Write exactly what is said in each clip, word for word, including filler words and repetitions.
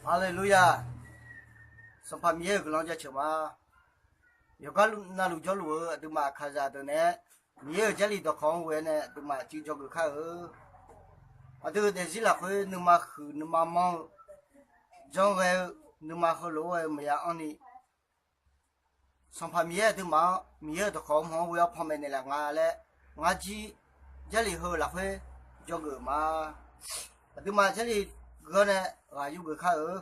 Haleluya! Sanqpaq Miqyaer-euq guiqlanq jaceuq ma. Yawqgar navluf jawrluf-eu aqduimaf kaqzaq deuq naeq-aer, Miqyaer-euq Jarlif dawqkawq-anr ghoe-aer nae aqduimaf cuiv dzawgeuf kar-eu. Aqdui-euq daefzir lafkhoer nuima huiq nuima manr-eu, janrghae-eu, nuima heulof-aer ghae-eu maqya anrni, Sanqpaq Miqyaer aqduimaf-anr Miqyaer-euq dawqkawq-anr mawr-anr ghoe-awr panmaeq naeqlaf nga laer, ngar jir Jarlif heu lafkhoer dzawgeuf ma. Aqduimaf Jarlif gui-awr nae ghaq yurgeuf kar-eu.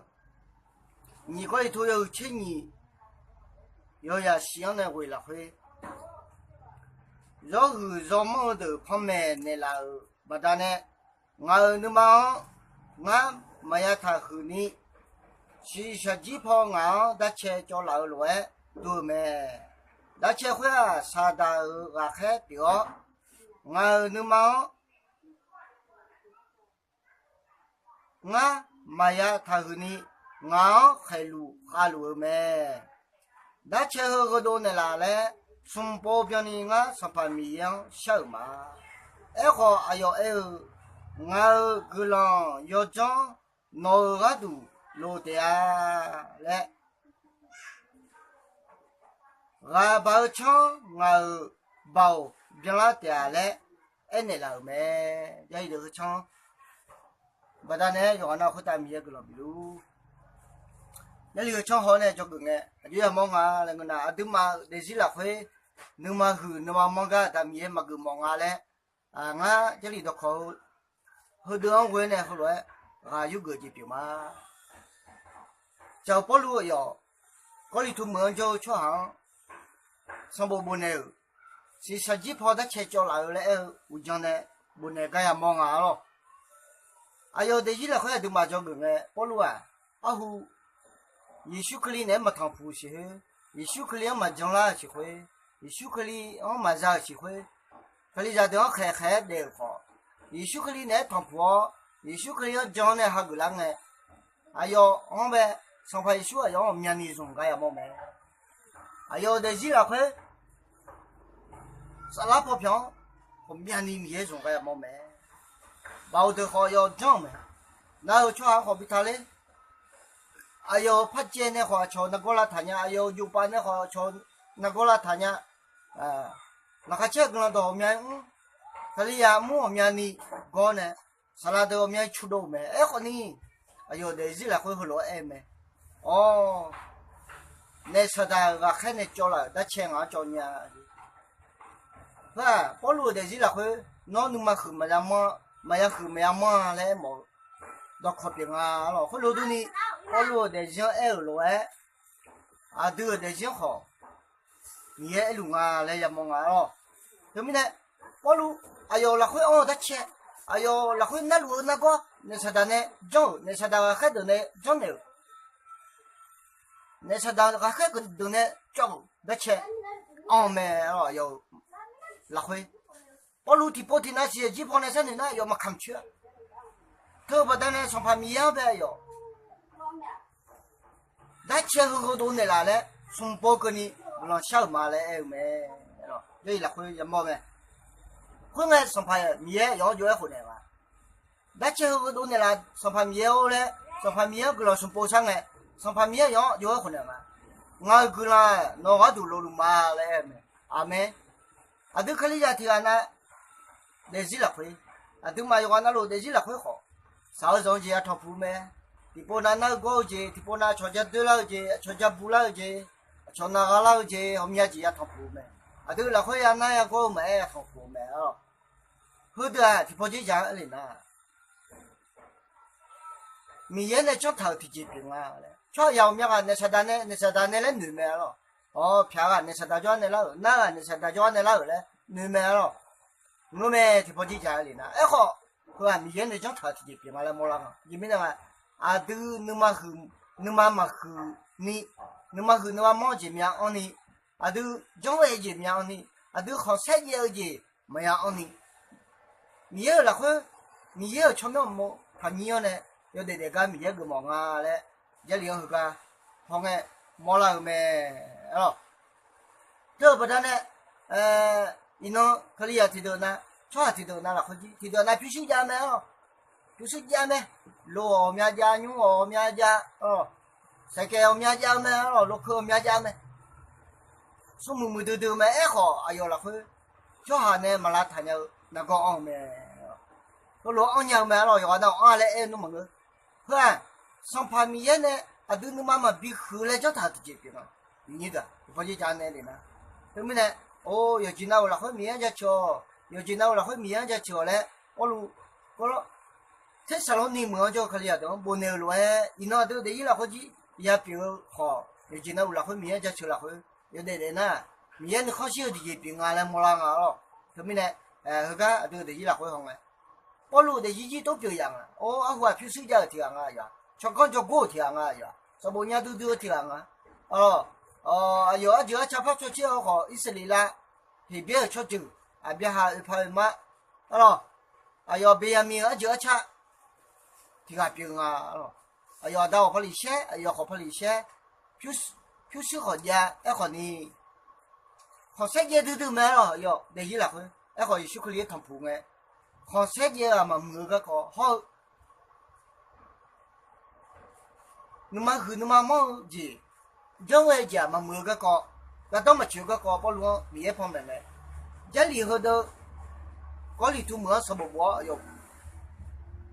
Nyiq Gawrliqtu yawhuiq tser nyiq, yawzaq shif-anr nae ghoeq lafkhoer, zawrhuiq zawmanr-eu deuq panmaeq naeqlaf-euq baqdanae, ngaq-euq nuima-anr ngar maqya taqhuiq ni, shiqshaq jir paw ngaq-anr darcae cawv laf-eu lof-aer dov-eu mae. Darcae khoer-aq, Saqdaq-euq ghaqkhaer pyeuf-awr, ngaq-euq nuima-anr ngar maqya taqhuiq ni, ngaq-anr khaeqluf khavluf-eu mae. Darcae heu gheudov naeqlaf laer, smq pov byanni ngar Sanqpaq Miqyaer-anr shar-euq ma. Aerkhawf, aqyawf aer-eu, Ngaq-euq guiqlanq yawdzanr nawq-euq gharduq loq taef-a laer, ghaq baq-eu tsanr ngaq-euq baoq byanlar taef-a laer aernaeq laf-euq mae. Jarlif deuq heu tsanr baqdanae yawqghaq nar khoertav Miqyaer guiqlanq bifluf. Jarlif heu tsanr haw nae dzawgeuf ngae, aqjox yamawr nga laer ngeur nar, aqduimaf-euq daefzir lafkhoer nuima huiq nuima manr gar aqda Miqyaer maqgeuf mawf nga laer, ngar Jarlif dawqkawq-eu heudeuq-anr ghoe nae heulof-aer ghaq yurgeuf jeq pyeuf ma. Cawq Pawrluv-euq yawq, Gawrliqtu meuq-anr jawr-eu tsawrhaq-anr sanqbof bofnaeq-euq, shiqshaq jir paw darcae cawv laf-eu laer aer-eu uqdzan nae bofnaeq gar yamawr nga arlawr. Aqyawf daefzir lafkhoer aqduimaf dzawgeuf ngae, Pawrluv-aq, arhu Yeqsur Kali naeq-aer maqtanqpuq-eu siq khoer, Yeqsur Kali-anr maqjanlar-euq siq khoer, Yeqsur Kali-anr maqza-euq siq khoer, Kalizaq deuq-anr khaeq khaeq-aer daef-euq khawf, Yeqsur Kali naeq-aer tanqpuq-awr, Yeqsur Kali-anr jan-awr nae hageuf lar ngae, aqyawf-anr bae, Sanqpaq Yeqsur aqyawf-anr ghawqmyani zmq gar yamawr mae. Aqyawf-euq daefzir lafkhoer saflar paw pyawq-anr ghawqmyani Miqyaer zmq gar yamawr mae. Baoq deuq khawf yawdzanr-euq mae. Nar-eu tsawrhaq-anr khawf bi ta ler. Aqyawf-euq parcaev nae khawf aqcawq nargawr lavtaq nya, aqyawf-euq jovpav nae khawf aqcawq nargawr lavtaq nya. Laqkhaq caer-eu guiqlanq dawq ghawqmya mr, Kalizaq mr ghawqmyani gawr nae, saqlaq deuq ghawqmya cudov-euq mae. Aerkhawf ni, aqyawf daefzir lafkhoer heulof-aer aer-eu mae. Awr, naef saqdaq-euq ghaqkhaer nae cawv laf-euq darcae ngaq-anr cawv nya. Heu-aq, Pawrluv-euq daefzir lafkhoer nawr nuima huiq maqya manr, maqya huiq maqya manr-a laer aermawf-eu dawqkawq pyeuf nga lawq. Khoerlof durni, Pawrluv-euq daefzir-anr aer-euq lof-aer, aqdui-euq daefzir-anr khawf Miqyaer aerluf nga laer yamawr nga lawq. Teumirnae, Pawrluv aqyawf lafkhoer anr-eu darcae, aqyawf lafkhoer narluf-eu nargawr naef saqdaq nae janr-euq, naef saqdaq ghaqkhaer deuq nae janrnaeq-euq, naef saqdaq ghaqkhaer deuq nae cawv-euq darcae anr-eu mae lawq. Aqyawf-euq lafkhoer Pawrluv tiqpov tiqnav siq-eu jir paw nae sharnoeq nar aqyawf maqkamq coer-a. Teu-eu baqdanae Sanqpaq Miqyaer-anr bae aqyawf darcae heu heudov naeqlaf laer smq pov keuvni guiqlanq shar-euq ma laer aer-eu mae. Jarlif lafkhoer yamawr mae. Khoerngae Sanqpaq Miqyaer aqyawf-anr jov-aer khofnaeq ma. Darcae heu heudov naeqlaf Sanqpaq Miqyaer-or laer Sanqpaq Miqyaer-anr guiqlanq smq pov sharngae, Sanqpaq Miqyaer aqyawf-anr jov-aer khofnaeq ma. Ngaq-euq guiqlanq nawq-eu gharduq lofluf ma laer aer-eu mae. Aqmeq. Aqdui Kalizaq tiqghaq nav daefzir lafkhoer, aqduimaf yawqghaq navluf daefzir lafkhoer khawf, shaq-eu zanq-eu jeq yatanq puq-eu mae. Tiqpov nav nar-eu gawr-eu jeq, tiqpov nav aqcawq ja doerlar-eu jeq, aqcawq ja bular-eu jeq, aqcawq nav gha lar-eu jeq, ghawqmya jeq yatanq puq-eu mae. Aqdui lafkhoer ya nar ya gawr-eu maqaer yatanq puq-eu mae arlawq. Heudeuq-aq tiqpawf dzerdzaq-anr aer lef nar, Miqyaer nae janr taq-euq tiqjeq pyeuf nga laer. Tsawrhaqzaq ghawqmya ghaq naef saqdaq nae, naef saqdaq nae laer noeq mae arlawq. Awr, pyaq ghaq naef saqdaq jawr-ar nae lar-euq, nar ghaq naef saqdaq jawr-ar nae lar-euq laer noeq mae arlawq. Ngeur mae tiqpawf dzerdzaq-aer lef nar. Aerkhawf, heu-aq Miqyaer nae janr taq-euq tiqjeq pyeuf nga laer mawrlar nga. Aqjeq mirnae nga, aqdui nuima huiq, nuima maqhuiq ni, nuima huiq nuima manr-eu jeq myav anrni, aqdui janr ghae-eu jeq myav anrni, aqdui khanqsaer jaev-eu jeq maqya anrni, Miqyaer-euq lafkhoer, Miqyaer-euq tsawrmyanr uqmov taqnyir-anr nae yawdaef daef gar Miqyaer geufmawf nga laer, Jarlif-anr heugar hawngae mawrlar-eu mae arlawq. Teu-eu baqdanae, iqnan Kalizaq tiqdeuq nav, tsawrhaq tiqdeuq nav lafkhoer jir tiqdeuq nav pyurshuir jav mae arlawq. pyurshuir jav mae. Loq-awq ghawqmya jav, nymr-awq ghawqmya jav, saeqkaeq ghawqmya jav-eu mae, arlawq, lokeu ghawqmya jav mae. Smrmuiq muiqdui dui-eu mae. Aerkhawf, aqyawf lafkhoer tsawrhaq nae maqlavtaq nya-eu nargawr anr-eu mae. Heulof-aer anrnya-eu mae, arlawq, yawqghaq nav-awq anr-a laer aer-eu nmr maqngeur. Heu-aq, Sanqpaq Miqyaer nae aqdui nuima maqbi huiq laer janrtaq-euq tiqjeq pyeuf nga. Miqnyir deuq-aq, uqpaw jir jav nae le nar, teumirnae, or, yawqjeq nav-euq lafkhoer Miqyaer-anr jaceuq-awq, yawqjeq nav-euq lafkhoer Miqyaer-anr jaceuq-awq laer Pawrluv, Gawrlawr, Tersaqlawrni meuq-anr jawr-eu Kalizaq deuq-anr bofnaeq-euq lof-aer, iqnan aqdui daefzir lafkhoer jir yapyeuf-eu khawf, yawqjeq nav-euq lafkhoer Miqyaer-anr jaceuq lafkhoer yawdaef daef nar, Miqyaer nuikhanr shir-eu tiqjeq pyeuf nga laer mawrlar nga, arlawq. Teumirnae, heugar aqdui daefzir lafkhoer hawngae, Pawrluv daefzir jir tov pyeuf yaf nga. Or, arhu-aq pyurshuir jav-euq tiq ghaq nga, aqyawf-aq tsawrganr jawrgor-euq tiq ghaq nga, aqyawf-aq sanqbof nya duidui-eu tiq ghaq nga. Arlawq, aqyawf arjeuq arca par cawcaer-eu khawf, Irsaqleqlav, Heqbyaer-euq tsawrjeuq, Aqbyaqhaq oeqpaq oeqma, arlawq, aqyawf Beqyaqmiq-euq arjeuq arca tiq ghaq pyeuf nga, arlawq. Aqyawf aqda khawf pawliq shaer, aqyawf khawf pawliq shaer, pyurshuir khawf jav. Aerkhawf ni, khanqsaer jaev duidui mae, arlawq, aqyawf daefzir lafkhoer. Aerkhawf, Yeqsur Kali-anr tanqpuq ngae, khanqsaer jaev-eu-aq maqmuiq-eu garkawv hawr-eu, nuima huiq nuima manr-eu jeq, janrghae-eu jeq-aq maqmuiq-eu garkawv, gardanr maqtsoeq-eu garkawv Pawrluv-anr Miqyaer panmaeq mae. Jarlif heudeuq Gawrliqtu meuq-anr sanqbof bof-awr aqyawf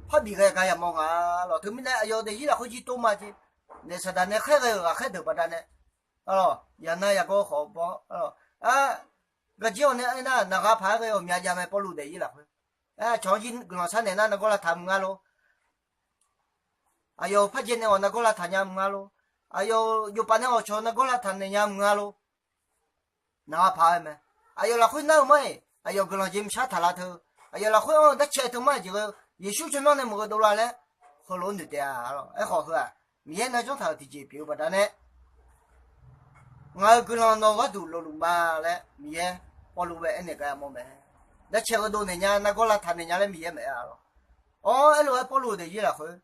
parbif ghae gar yamawr nga, arlawq. Teumirnae aqyawf daefzir lafkhoer jir tov ma jeq. Naef saqdaq nae khaerghae-euq ghaqkhaer deuq baqdanae, arlawq, yaqnar yaqgawr khawf baw, arlawq, garjir-awq nae aernar, naqgha paq-aer ghae-awq myav jav mae. Pawrluv daefzir lafkhoer, aqcawq-anr jir guiqlanq sharnaeq nar nargawr lavtaq mq nga lor. Aqyawf-euq parjae nae-awq nargawr lavtaq nya mq nga lor. Aqyawf-euq jofpaf nae-awq cawq nargawr lavtaq naeq nya mq nga lor. Naqgha paq-aer mae. Aqyawf lafkhoer nar-eu mar-iq, aqyawf guiqlanq jeq maqshar taq la teu, aqyawf lafkhoer anr-eu darcaev teu mar-iq jeq-eu, Yeqsur tsawrmyanr nae maqgheudov la laer heulof-aer noeq taef-a, arlawq. Aerkhawf heu-aq, Miqyaer nar janrtaq-euq tiqjeq pyeuf-eu baqdanae, ngaq-euq guiqlanq nawq-eu gharduq lofluf ma laer Miqyaer Pawrluv bae aernaeq gar yamawr mae. Darcaev gheudov naeq nya, nargawr lavtaq naeq nya laer Miqyaer maqaer-a, arlawq. Awr, aerlof-aer Pawrluv daefzir lafkhoer,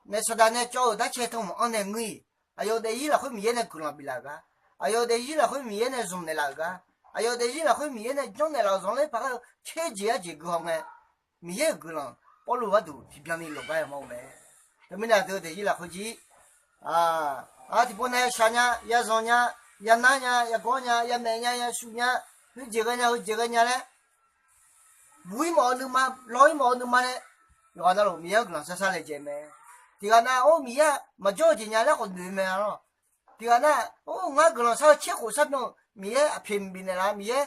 naef saqdaq nae cawv-euq darcaev teu mq-anr nae ngeur-iq, aqyawf daefzir lafkhoer Miqyaer nae guiqlanq biflaf-euq gar, aqyawf daefzir lafkhoer Miqyaer nae zmq naeqlaf-euq gar, aqyawf daefzir lafkhoer Miqyaer nae janrnaeq laf-euq zanqler paq-aer-eu tser jeq arjeq gui haw ngae, Miqyaer-euq guiqlanq Pawrluv gharduq tiqbyan ni lof gar yamawr-eu mae. Teumirnae aqdui daefzir lafkhoer jir, aq, tiqpov nae yashaq nya, yazanq nya, yanar nya, yagawr nya, yamaeq nya, yashuif nya, khoerjeq ghae nya, heujeq ghae nya laer, buq-ir mawf-eu nuima, law-ir mawf-eu nuima nae, yawqghaq navluf Miqyaer-anr guiqlanq sharshar laejae mae. Tiqghaq nav-or, Miqyaer-aq maqjawr-eu jeq nya laer khawf noeq mae, arlawq. Tiqghaq nar-aq, or, ngar guiqlanq shar-eu tser khof sharbyan-euq Miqyaer aqpoeq mq bifnaeq laf, Miqyaer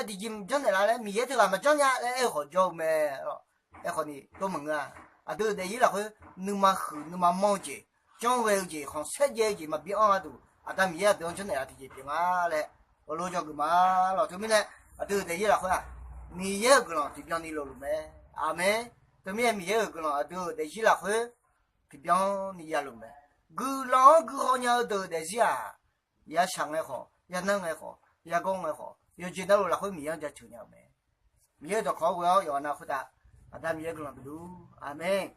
tiqjeq mq janrnaeq laf laer Miqyaer teughaq maqjanr nya laer aer-eu khawf jawr-eu mae, arlawq. Aerkhawf ni tov maqngeur-a. Aqdui daefzir lafkhoer nuima huiq nuima manr-eu jeq, janrghae-eu jeq, khanqsaer jaev-eu jeq maqbi anr gharduq, Aqda Miqyaer aqdui-anr janrnaeq laf tiqjeq pyeuf nga laer heulof jawr geuf ma, arlawq. Teumirnae aqdui-euq daefzir lafkhoer-aq, Miqyaer-euq guiqlanq tiqbyan ni lofluf mae. Aqmeq. Teumirnae Miqyaer-euq guiqlanq aqdui-euq daefzir lafkhoer tiqbyan ni yaluf mae. Guiqlanq-anr guihaw nya-eu deuq-euq daefzir-aq, yashaq ngae khawf, yanar ngae khawf, yagawr ngae khawf, yawqjeq navluf lafkhoer Miqyaer-anr jaceuq nya-eu mae. Miqyaer-euq dawqkawq-anr ghoe-awr yawqghaq nav khoertav Aqda Miqyaer guiqlanq bifluf. Aqmeq.